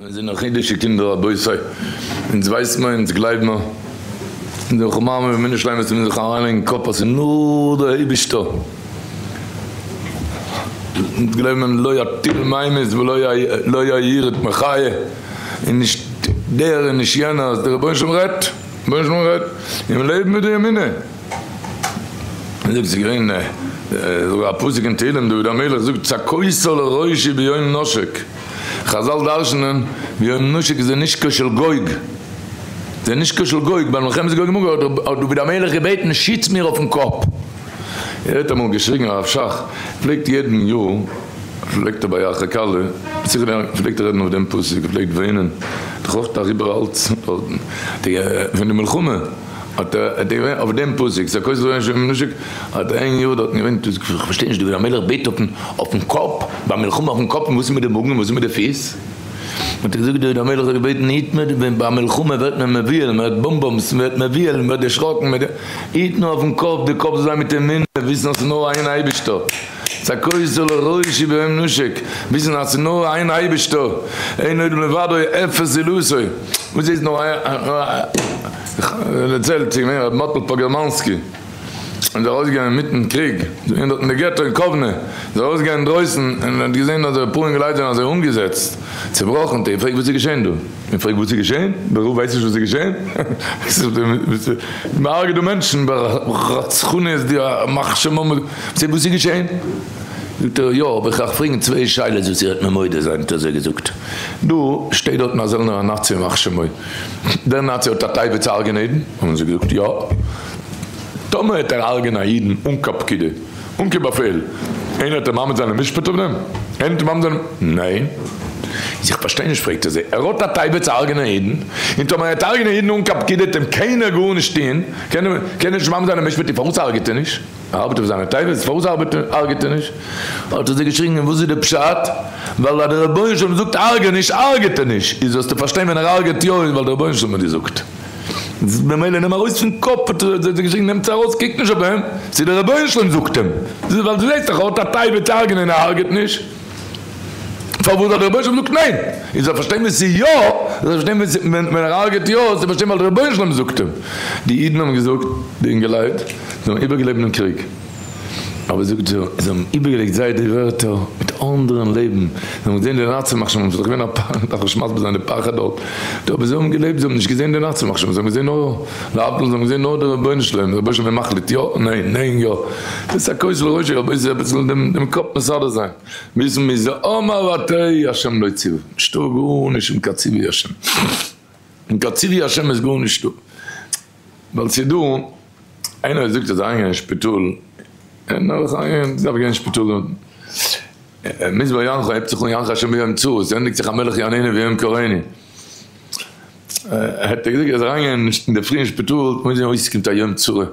מיר זענען נאך אידישע קינדער רבותי, אונז ווייס מיר, אונז גלייב מיר, אונז זענען מאמין באמונה שלימה, ס'מוז זיך אריינלייגן אין קאפ אז ס'איז נאר דער אייבישטער, אונז גלייבן אין לא יטיל ממית ולא ירד מחיה, און נישט דער און נישט יענער, אז דער רבונו של עולם רעדט, רבונו של עולם רעדט, און מיר לעבן מיט די אמונה. זאגט ס'איז געווען א פסוק אין תהילים דוד המלך זאגט סכותה לראשי ביום נשק, חזל דרש'נען ביום נשק זה נשקו של גוג, זה נשקו של גוג, ביי מלחמת גוג ומגוג האט דוד המלך געבעטן שיץ מיר אויפן קאפ, ער האט אמאל געשריגן הרב שך פלעגט יעדן יאר פלעגט ער ביי אחר כלה פלעגט ער רעדן אויף דעם פסוק, ער פלעגט וויינען, דאך אויך אריבער אלץ פון די מלחמה. האט ער געווען אויף דעם פסוק, ס'איז א כותל רעש און נשק, האט ער איין יאר דארטן געווען, איך פארשטיי נישט, דוד המלך בעט אויפן קאפ, ביי מלחמה אויפן קאפ, און וואס איז מיט די מאגן און וואס איז מיט די פיס? האט ער געזאגט, דוד המלך האט געבעטן היט מיר, ווען ביי מלחמה ווערט מען מבוהל, מען הערט באמבאמס, מען ווערט מבוהל, מען ווערט דערשראקן, מען היט נאר אויפן קאפ, די קאפ זאל זיין מיט אמונה, וויסן אז ס'איז נאר איין אייבישטער, ס'איז א כותל לראשי ביום נשק, וויסן אז ס'איז נאר איין אייבישטער, אין עוד מלבדו אפס זולתו, וואס איז נאר איין. דערציילט ס'איז געווען ר' מאטל פאגערמאנסקי איז ארויסגעגאנגען אינמיטן קריג, געווען דארט אין די געטא אין קאוונע, איז ארויסגעגאנגען אינדרויסן און האט געזען אז אפאר אינגעלייט זענען אזוי אנגעזעצט, צעבראכן, האט ער געפרעגט וואס איז געשען דא? און פרעגט וואס איז געשען? דער רב ווייסט נישט וואס איז געשען? מ'הרג'עט דא מענטשן ברצחנות די ימח שמם, וואס איז געשען? זאגט ער יא, אבער איך דארף פרעגן צוויי שאלות וואס איר וועט מיר מודה זיין, האט ער אזוי געזאגט, דא שטייט דארטן א זעלנער א נאצי ימח שמו, דער נאצי האט א תאווה צו הרג'ענען אידן? האבן זיי געזאגט יא. טאמער העט ער הרג'ענען א אידן אן קיין פקידה, אן קיין באפעל, איינער העט אים מעמיד זיין למשפט אויף דעם? איינער העט אים מעמיד זיין? ניין. איז איך פארשטיי נישט פרעגט ער זיי, ער האט א תאווה צו הרג'ענען אידן, און טאמער ער העט הרג'ענען אידן אן קיין פקידה העט אים קיינער גארנישט טוהן, קען ער נישט מעמיד זיין למשפט, און פארוואס הרג'עט ער נישט? ער ארבעט אויף זיינע תאוות, פארוואס ארבעט ער, הרג'ט ער נישט? האט ער זיי געשריגן, און וואס איז די פשט? ווייל אז דער רבונו של עולם זאגט הרג'ע נישט, הרג'ט ער נישט, איז זאלסטו פארשטיין ווען ער הרג'ט יא איז ווייל דער רבונו של עולם האט געזאגט. ממילא נעם ארויס פון קאפ, האט ער זיי געשריגן, נעמטס ארויס, קוקט נישט אויף אים, ס'איז דער רבונו של עולם זאגט אים, ווייל דו זעסט דאך ער האט א תאווה צו הרג'נען און ער הרג'ט נישט. פארוואס ווייל דער רבונו של עולם זאגט ניין? איז זאל פארשטיין ווען ס'איז יא, זאל פארשטיין ווען ס'איז ווען ער הרג'עט יא, זאל פארשטיין ווייל דער רבונו של עולם זאגט אים. די אידן האבן געזאגט, די אינגעלייט, זיי האבן איבערגעלעבט דעם קריג, אבער זאגט זי, זיי האבן איבערגעלעבט זייער די ווערטער מיט אנדערן לעבן, זיי האבן געזען די נאצים ימח שמם, ס'איז דאך געווען א פחד, דארף נישט מסביר זיין די פחד דארט, אבער זיי האבן געלעבט, זיי האבן נישט געזען די נאצים ימח שמם, זיי האבן געזען נאר, להבדיל, זיי האבן געזען נאר דער רבונו של עולם, דער רבונו של עולם איז מחליט יא, ניין, ניין, יא. דאס איז א כותל ראשי, רבותי, אביסל דעם קאפ מסדר זיין. וויסן מיר זה אמר ותהי השם לא ציוה, נישטא גארנישט אן קיין ציווי השם, אן קיין ציווי השם איז גארנישטא, ווייל ס'איז דא איינער האט געזאגט אז אריינגיין אין שפיטאל, און נאך איינער דארף גיין אין שפיטאל, מזמור יענך הייבט זיך אן יענך השם ביום צרה, ס'ענדיגט זיך המלך יעננו ביום קראנו, האט ער געזאגט אז אריינגיין אינדערפרי אין שפיטאל מוז זען אויס ס'קומט א יום צרה.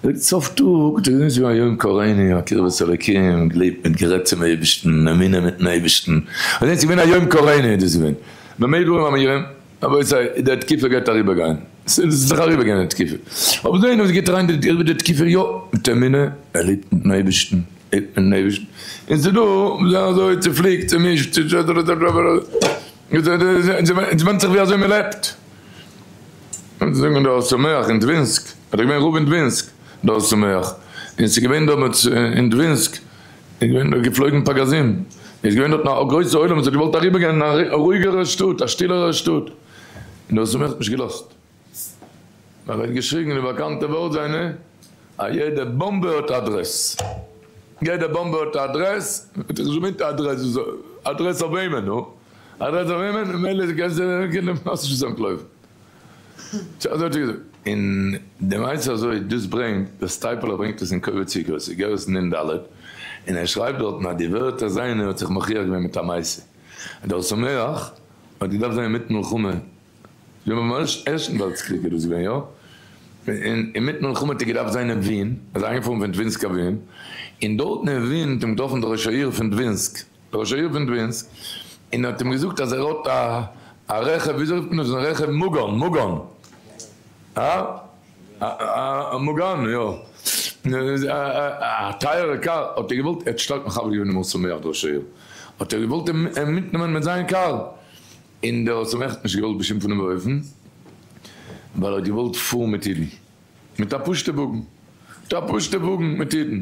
זאגט סוף טאג האט ער געזען ס'איז געווען א יום קראנו, א קרבת אלוקים, געלעבט מיט גערעדט צום אייבערשטן, אמונה מיטן אייבערשטן, און ס'איז געווען א יום קראנו איז דאס געווען, במה דברים אמורים, רבותי די תקופה גייט אריבער גיין, ס'איז דאך אריבער גיין די תקופה, אבער זעהן אז ס'גייט אריין די תקופה יא מיט אמונה, ער לעבט מיטן אייבערשטן, לעבט מיטן אייבערשטן, און ס'איז דא וואס זענען אזוי צופליקט, צומישט, ס'ווענדט זיך ווי אזוי מ'לעבט. און זאגן דער אור שמח אין דווינסק, ער איז געווען רב אין דווינסק, דער אור שמח, און ס'איז געווען דעמאלטס אין דווינסק, איז געווען דארט געפלויגן פגזים, איז געווען דארטן א גרויסע עולם וואס האט געוואלט אריבער גיין אין א רואיגערע שטאט, א שטילערע שטאט, און דער אור שמח האט נישט געלאזט, ווייל ער האט געשריגן די באקאנטע ווארט זיינע, א יעדע באמבע האט א אדרעס, יעדע באמבע האט א אדרעס, האט ער נישט געמיינט א אדרעס, אדרעס אויף וועמען, נו? אדרעס אויף וועמען, ממילא קענסטו נישט אנטלויפן. אזוי האט ער געזאגט. און די מעשה אזוי, דאס ברענגט, דער סטייפלער ברענגט עס אין קובץ איגרות, איגרת נ ד, און ער שרייבט דארטן אז די ווערטער זיינע האט זיך מוכיח געווען מיט א מעשה. דער שמח האט געדארפט זיין אינמיטן מלחמה, געווען ביים ערשטן וועלטס קריג איז דאס געווען, יא? און אינמיטן מלחמה האט ער געדארפט זיין אין ווין, ער איז אריינגעפארן פון דווינסק קיין ווין, און דארטן אין ווין האט אים געטראפן דער ראש העיר פון דווינסק, ראש העיר פון דווינסק, און האט אים געזאגט אז ער האט א א רכב, וויאזוי רופט מען דאס, רכב מוגן, מוגן, הא? א מוגן, יא, א טייערע קאר, האט ער געוואלט, ער האט שטארק מכבד געווען דעם אור שמח ראש העיר, האט ער געוואלט אים מיטנעמען מיט זיין קאר. און דער האט אים עכט נישט געוואלט בשום פנים ואופן, ווייל ער האט געוואלט פארן מיט אידן, מיט א פשוטע וואגן, מיט א פשוטע וואגן מיט אידן,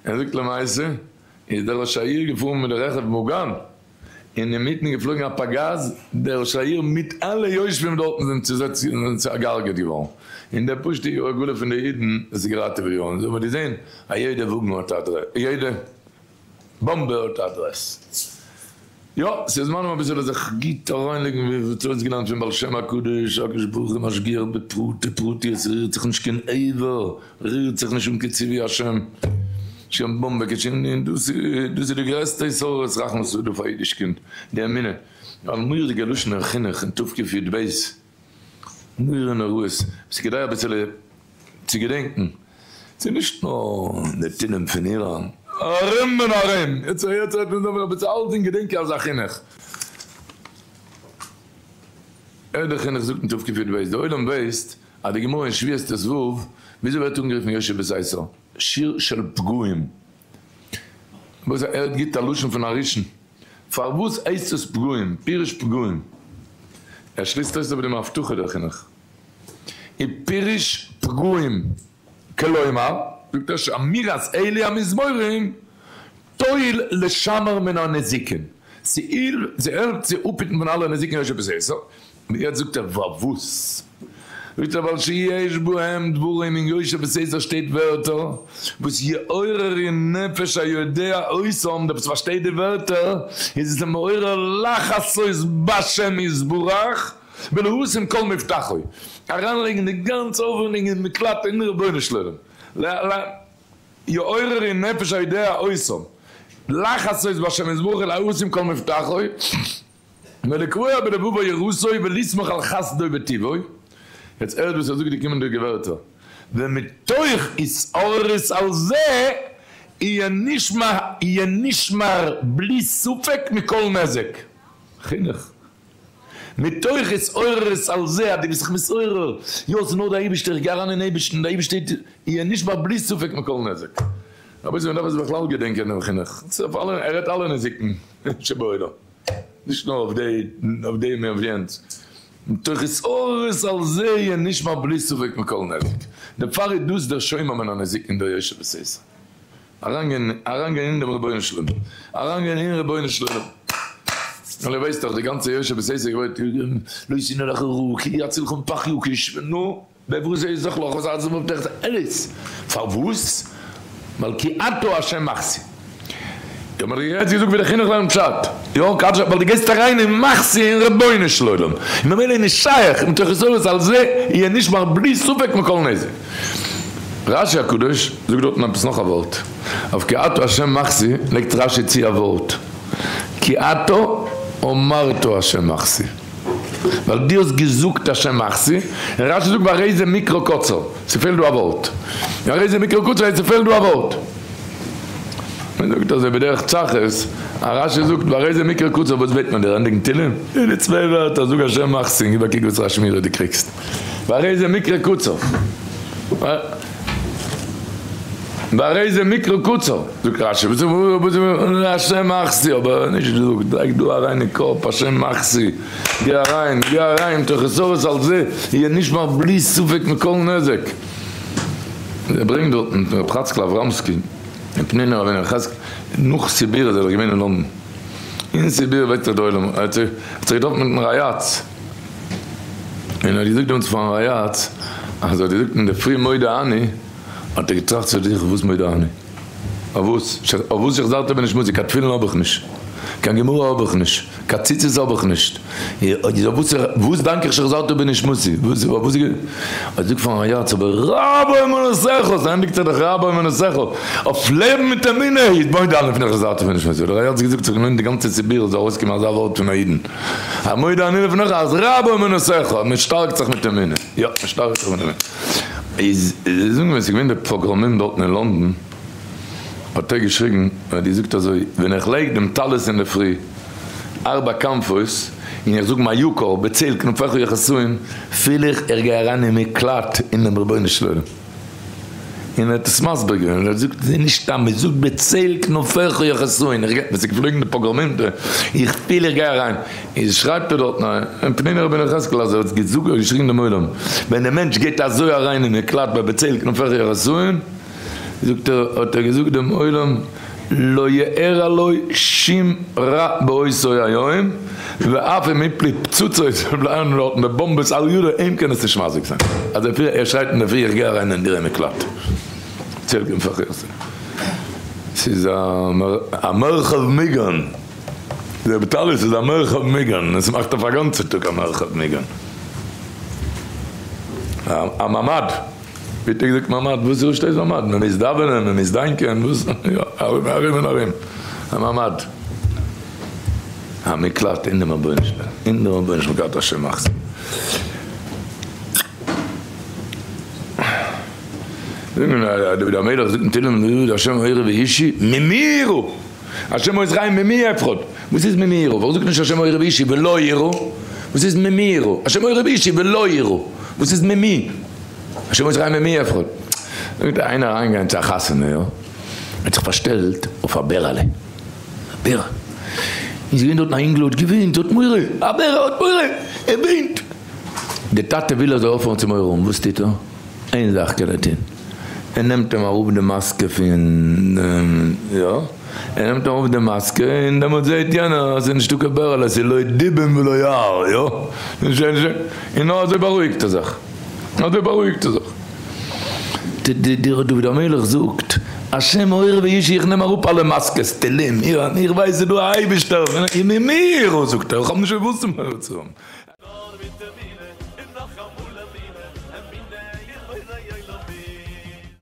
ער זאגט למעשה איז דער ראש העיר געפארן מיט די רכב מוגן, און אינמיטן געפלויגן א פגז, דער ראש העיר מיט אלע יושבים דארטן זענען צוזעצט זענען צוהרג'עט געווארן, און דער פשוטע יו"ר הגולה פון די אידן איז געראטעוועט געווארן, אזוי האט מען געזען אז יעדע וואגן האט א אדרעס, יעדע באמבע האט א אדרעס. יא, ס'איז זמן אביסעלע זיך גוט אריינלייגן ווי מ'האט אויסגעלערנט פון בעל שם הקדוש, הקדוש ברוך הוא משגיח בפרטי פרטיות, רירט זיך נישט קיין אבר, רירט זיך נישט אן קיין ציווי השם, נישט קיין באמבע קיין שום דין, דאס איז די גרעסטע התעוררות רחמנות וואס איז דא פאר א אידיש קינד, די אמונה, א מורא'דיגע לשון אין חינוך אין תקי"ב, מורא נוראות, ס'איז כדאי אביסעלע צו געדענקן, ס'איז נישט נאר די טילים פון איראן, ארום און ארום, יעצט יעצט רעדט מען דא אביסל אלט און געדענק אזא חינוך, ער דער חינוך זאגט אין תקי"ב, די עולם ווייסט אז די גמרא אין שבועות ט"ו, וויאזוי ווערט אנגערופן יושב בסתר? שיר של פגועים, וואס ער גיבט א לשון פון א ראשון, פארוואס הייסט עס פגועים? פירוש פגועים, ער שליסט אויס אויף דעם הבטחה דער חינוך. און פירוש פגועים, כלומר, זאגט ער שאמירת אלה המזמורים תועיל לשמר מן הנזיקין, ס'העלפט צו אפהיטן פון אלע נזיקין יושב בסתר, און יעצט זאגט ער פארוואס, זאגט ער ווייל שיש בהם דברים אין יושב בסתר שטייט ווערטער וואס יעוררו נפש היודע אותם, דער וואס פארשטייט די ווערטער איז עס אים מעורר לחסות בשם יתברך, ולהשים כל מבטחו, אריינלייגן די גאנצע האפענונג אין מקלט אין רבונו של עולם, יעורר אין נפש היודע אותם, לחסות בהשם יתברך ולהשים כל מבטחו, ולקבוע בלבבו יראתו ולסמוך על חסדו וטובו, יעצט הערט וואס ער זאגט די קומענדיגע ווערטער, ומתוך התעוררות על זה יהיה נשמר בלי ספק מכל נזק, חינוך. מתוך התעוררות על זה אז דו ביסט זיך מתעורר, יא ס'איז נאר דער אייבערשטער, איך גיי אריין אין אייבערשטן, דער אייבערשטער טוט, יהיה נשמר בלי ספק מכל נזק. רבותי מען דארף עס בכלל געדענקען דעם חינוך, ס'איז אויף אלע, ער רעדט אלע נזיקין שבעולם, נישט נאר אויף די, אויף דעם און אויף יענץ, מתוך התעוררות על זה יהיה נשמר בלי ספק מכל נזק, דערפאר איז דאס דער שומר מן הנזיקין דער יושב בסתר. אריינגיין אריינגיין אין דעם רבונו של עולם, אריינגיין אין רבונו של עולם, ווייל איר ווייסט דאך די גאנצע יושב בסתר געוואלט לא ישנא לך רע כי יצילך מפח יקיש, נו, בעבור זה יזך לך וואס ארץ מבטחת אלעס, פארוואס? ווייל כי אתה ה' מחסי. יא מען האט יעצט געזאגט ווי די חינוך לערנט פשט, יא כאטש ווייל דו גייסט אריין אין מחסי אין רבונו של עולם, און ממילא איז נישט שייך מתוך התעוררות על זה יהיה נשמר בלי ספק מכל נזק. רשי הקדוש זאגט דארטן עפעס נאך א ווארט, אויף כי אתה ה' מחסי לייגט רשי צו א ווארט, כי אתה אמרת ה' מחסי, ווייל דו האסט געזאגט ה' מחסי, און רשי זאגט והרי זה מקרא קצר, ס'פעלט דא א ווארט, והרי זה מקרא קצר הייסט ס'פעלט דא א ווארט. מען זאגט אזוי בדרך צחות, א רשי זאגט והרי זה מקרא קצר וואס בעט מען דיר ענדיגן תהלים? די צוויי ווערטער זאג השם מחסי און גיב א קוק וואס א שמירה דו קריגסט. והרי זה מקרא קצר. והרי זה מקרא קצר, זאגט רשי, וואס איז השם מחסי, אבער נישט געזאגט, לייג דא אריין אין קאפ השם מחסי, גיי אריין, גיי אריין, מתוך התעוררות על זה, יהיה נשמר בלי ספק מכל נזק. ער ברענגט דארטן ר' חאצקל אבראמסקי, אין פנינה רבינו יחזקאל, נאך סיביר איז ער דאך געווען אין לונדון, אין סיביר ווייסט דאך דער עולם, ער האט זיך געטראפן מיטן ריי"צ, און ער האט געזאגט דעמאלטס פארן ריי"צ אז ער האט געזאגט אינדערפרי מודה אני, האט ער געטראכט צו זיך וואס מודה אני? אויף וואס? אויף וואס שהחזרת בי נשמתי? קיין תפילין האב איך נישט, קיין גמרא האב איך נישט, קיין ציצית האב איך נישט, אויף וואס דאנק איך שהחזרת בי נשמתי? וואס וואס איז האט געזאגט פארן ריי"צ אבער רבה אמונתך, ס'ענדיגט זיך דאך רבה אמונתך, אויף לעבן מיט אמונה איז מודה אני לפניך שהחזרת בי נשמתי, האט דער ריי"צ געזאגט ס'האט געלוינט די גאנצע סיביר זאל ארויסקומען אזא ווארט פון א אידן. מודה אני לפניך אז רבה אמונתך, מען שטארקט זיך מיט אמונה, יא מען שטארקט זיך מיט אמונה, איז זאגן ווען ס'איז געווען די פאגראמים דארטן אין לונדון האט ער געשריגן, ער האט געזאגט אזוי, ווען איך לייג דעם טלית אינדערפרי ארבע כנפות און איך זאג מה יקר בצל כנפיך יחסון פיל איך איך גיי אריין אין מקלט אינעם רבונו של עולם. און ער האט עס מסביר געווען, ער זאגט ס'איז נישט סתם, מען זאגט בצל כנפיך יחסון, איך גיי, ווען ס'איז געפלויגן די פאגראמים, איך פיל איך גיי אריין, איז שרייבט ער דארטן אין פניני רבינו יחזקאל אז ער האט געזאגט, ער האט געשריגן דעם עולם, ווען דער מענטש גייט אזוי אריין אין מקלט ביי בצל כנפיך יחסון, זאגט ער, האט ער געזאגט דעם עולם, לא יארע לו שום רע באותו היום, ואף אם יפלו פצצות בלייבן דארטן די באמבעס על ידו, אים קען עס נישט מזיק זיין. אז ער פיר ער שרייט אינדערפרי איך גיי אריין אין דירה מקלט. בצל כנפיך יחסון. ס'איז א מרחב מוגן. דער בטלית איז א מרחב מוגן, עס מאכט אויף א גאנצע טאג א מרחב מוגן. א ממ"ד. ווי האט ער געזאגט ממ"ד? וואס איז שטייט ממ"ד? מען מוז דאווענען, מען מוז דאנקען, וואס? יא, ארום ארום און ארום. א ממ"ד. א מקלט אין דעם רבונו של עולם, אין דעם רבונו של עולם מקלט השם מחסה. דוד המלך זאגט אין תהילים, דוד השם אורי וישעי, ממי יראו? השם עוז חיים ממי יפחד? וואס איז ממי יראו? פארוואס זאגט נישט השם אורי וישעי ולא יראו? וואס איז ממי יראו? השם אורי וישעי ולא יראו? וואס איז ממי? השם עוז חיים ממי יפחד? זאגט איינער אריינגעגאנגען צו א חתונה יא? ער האט זיך פארשטעלט אויף א בערעלע, א בער, איז געווען דארטן א אינגל האט געוויינט האט מורא, א בער האט מורא, ער וויינט, די טאטע וויל ער זאל אויפהערן צו מורא האבן, וואס טוט ער? איין זאך קען ער טון, ער נעמט אים אראפ די מאסקע פון יא, ער נעמט אראפ די מאסקע און דעמאלטס זעהט יענער אז ס'איז נישטא קיין בערעלע, ס'איז לא דובים ולא יער, יא, און נאר אזוי בארואיגט ער זיך, אזוי בארואיגט ער זיך. דער דוד המלך זאגט, השם אורי וישעי איך נעם אראפ אלע מאסקעס, תהלים, איך ווייס ס'איז דא א אייבישטער, און אין מיר, זאגט ער, איך האב נישט וואס צו מורא צו האבן.